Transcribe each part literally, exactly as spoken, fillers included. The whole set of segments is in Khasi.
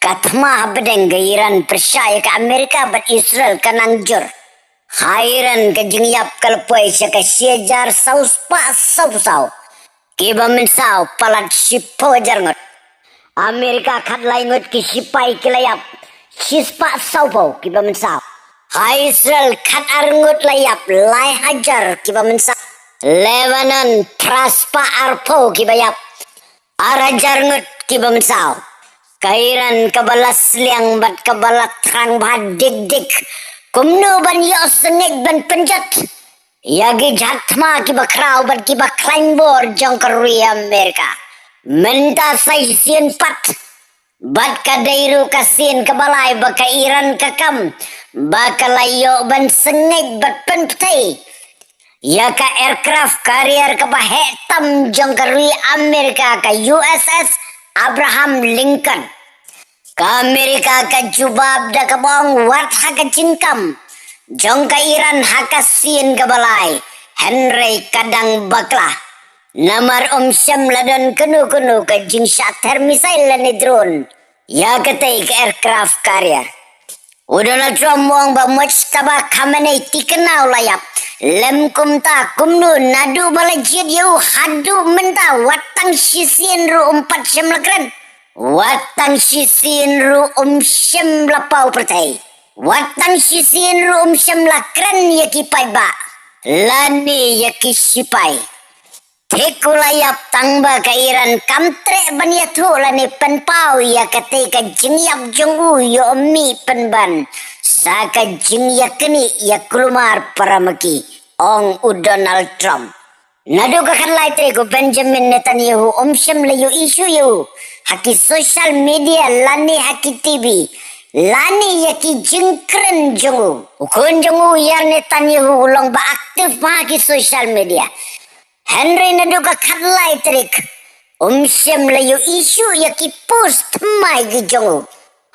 Ka thma hapdeng ka Iran pyrshah ïa ka Amerika bad Israel ka nang jur. Ha Iran ka jingïap ka la poi sha ka shi hajar saw spah saw phew saw, kiba mynsaw palat shiphew hajar ngut. Amerika khatlai ngut ki sipai ki la ïap, shi spah saw phew kiba mynsaw. Ha Israel khatar ngut la ïap, lai hajar kiba mynsaw. Lebanon phra spah arphew kiba ïap, ar hajar ngut kiba mynsaw. Ka Iran kaba la sliang bad kaba la thrang bha dik dik kumno ban ïoh sngewbha ban pynjot ïa ki jhat thma kiba khraw bad kiba khlaiñ bor jong ka ri Amerika. Mynta sa shisien pat, bad ka dei ruh ka sien kaba lai ba ka Iran ka kam ba ka la ïoh ban sngewbha ban pynpthei ïa ka aircraft carrier kaba heh tam jong ka ri Amerika, ka U S S Abraham Lincoln. Ka Amerika ka jubab da kaba ong wat ha ka jingkam jong ka Iran ha ka sien kaba lai, hynrei ka dang bakla. Namar ym shym la don kano kano ka jingshah ther missile lane drone ïa katei ka aircraft carrier. U Donald Trump u ong ba Mojtaba Khamenei tikna u la ïap. Lym kumta kumno naduh ba la jied ïa u haduh mynta, wat tang shisien ruh um pat shym la kren. Wat tang shisien ruh um shym la paw pyrthei. Wat tang shisien ruh um shym la kren ïa ki paidbah lane ïa ki sipai. Thik u la ïap tang ba ka Iran kam treh ban ïathuh lane pynpaw ïa katei ka jingïap jong u, ïoh mih pynban sa ka jingïaknieh ïa kulmar para ma ki, ong u Donald Trump. Naduh ka khatlai tarik u Benjamin Netanyahu um shym la ïohi shuh ïa u ha ki social media lane ha ki T V lane ïa ki jingkren jong u. U khun jong u Yair Netanyahu u long ba active ha ki social media. Hynrei naduh ka khatlai tarik um shym la ïohi shuh ïa ki post thymmai ki jong u.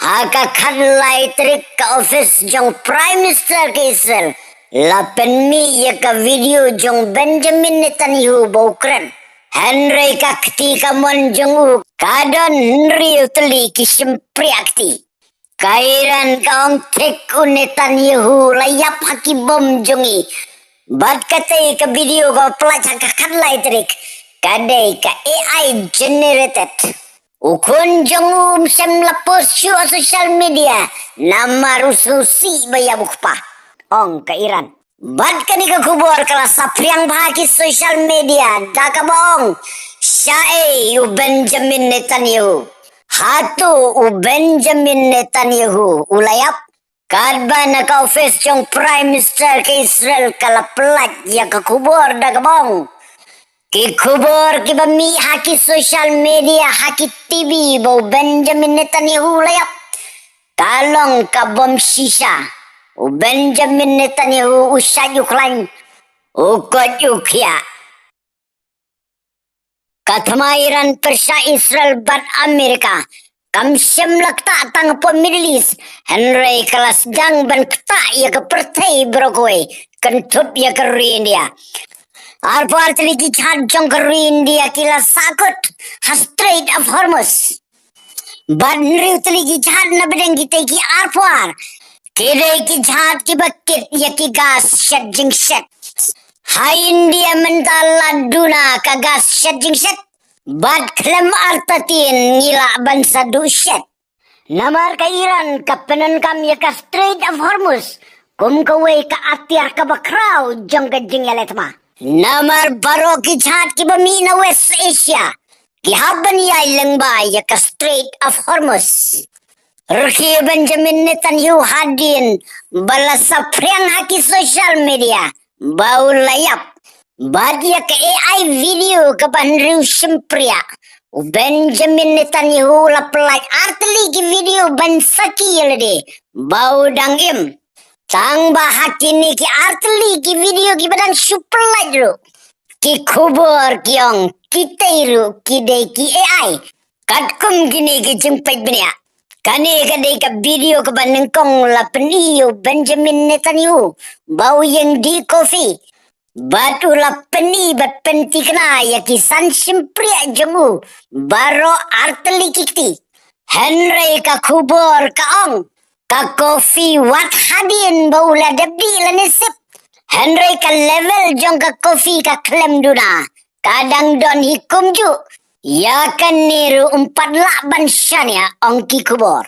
Ha ka khatlai tarik ka office jong Prime Minister ka Israel la pynmih ïa ka video jong Benjamin Netanyahu ba u kren. Hynrei ka kti kamon jong u ka don hynriew tylli ki shympriah kti. Ka Iran ka ong thik u Netanyahu la ïap ha ki bom jong ngi. Bad katei ka video ka pynlait ha ka khatlai tarik ka dei ka A I generated. U khun jong u um shym la post shuh ha social media namar u sngewsih ba ïap u kpa, ong ka Iran. Bad kane ka khubor ka la saphriang bha ha ki social media da kaba ong, shaei u Benjamin Netanyahu? Hato u Benjamin Netanyahu u la ïap? Katba na ka office jong Prime Minister ka Israel ka la pynlait ïa ka khubor da kaba ong, ki khubor kiba mih ha ki social media, ha ki T V ba u Benjamin Netanyahu u la ïap, ka long ka bom shisha. U Benjamin Netanyahu u shait u khlaiñ, u koit u khiah. Ka thma Iran pyrshah Israel bad Amerika kam shym la ktah tang hapoh Middle East, hynrei ka la sdang ban ktah ïa ka pyrthei baroh kawei, kynthup ïa ka ri India. Arphew ar tylli ki jhad jong ka ri India ki la sahkut ha Strait of Hormuz. Bad hynriew tylli ki jhad na pdeng kitei ki arphew ar ki dei ki jhad kiba kit ïa ki gas shet jingshet. Ha India mynta la duna ka gas shet jingshet. Bad khlem artatien ngi lah ban sa duh shet. Namar ka Iran ka pyndonkam ïa ka Strait of Hormuz kum kawei ka atiar kaba khraw jong ka jingïaleh thma. Namar baroh ki jhad kiba mih na West Asia ki hap ban ïai lyngba ïa ka Strait of Hormuz. Rkhie Benjamin Netanyahu hadien ba la saphriang ha ki social media ba u la ïap. Bad ïa ka A I video kaba hynriew shympriah, u Benjamin Netanyahu u la pynlait ar tylli ki video ban sakhi ïa lade ba u dang im. Tang ba ha kine ki ar tylli ki video kiba dang shu pynlait ruh, ki khubor ki ong kitei ruh ki dei ki A I. Katkum kine ki jingpeit bniah, kane ka dei ka video kaba nyngkong la pyni ïa u Benjamin Netanyahu ba u ïeng dih coffee. Bad u la pyni bad pynthikna ïa ki san shympriah jong u baroh ar tylli ki kti. Hynrei ka khubor ka ong, ka kofi wat hadien ba u la dep dih lane sip. Hynrei ka level jong ka kofi ka khlem duna. Ka dang don hi kumjuh. Ïa kane ruh ym pat lah ban shaniah, ong ki khubor.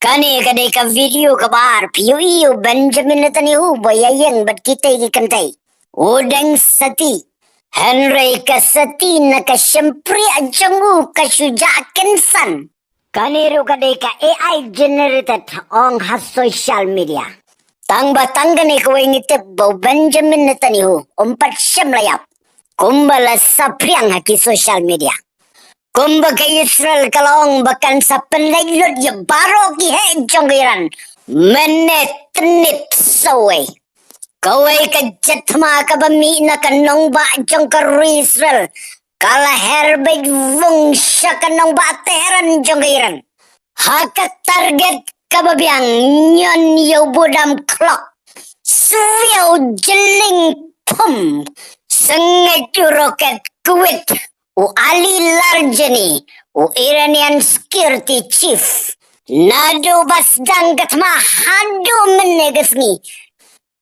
Kane ka dei ka video kaba ar phi ïohi ïa u Benjamin Netanyahu ba ïa ïeng bad kitei ki kynthei. U dang sati. Hynrei ka sati na ka shympriah jong u ka shu jah kynsan. Kane ruh ka dei ka A I generated, ong ha social media. Tang ba tang kane kawei ngi tip ba u Benjamin Netanyahu um pat shym la ïap. Kumba la saphriang ha ki social media. Kumba ka Israel ka la ong ba kan sa pynlait lut ïa baroh ki heh jong ka Iran mynne tnit sawei. Kawei ka jet thma kaba mih na ka nongbah jong ka ri Israel ka la her beit vung sha ka nongbah Tehran jong ka Iran. Ha ka target kaba biang, ñion ïa u budam khlok, swiaw jylliew phum, sngewbha u rocket kwit u Ali Larijani, u Iranian security chief. Naduh ba sdang ka thma haduh mynne ka sngi,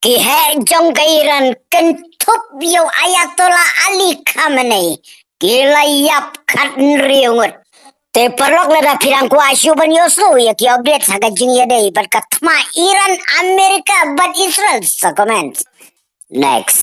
ki heh jong ka Iran kynthup ïa u Ayatollah Ali Khamenei ki la ïap khathynriew ngut. Te paralok, lada phi dang kwah shuh ban ïohsngew ïa ki update ha ka jingïadei bad ka thma Iran, America bad Israel, sa comment. Next.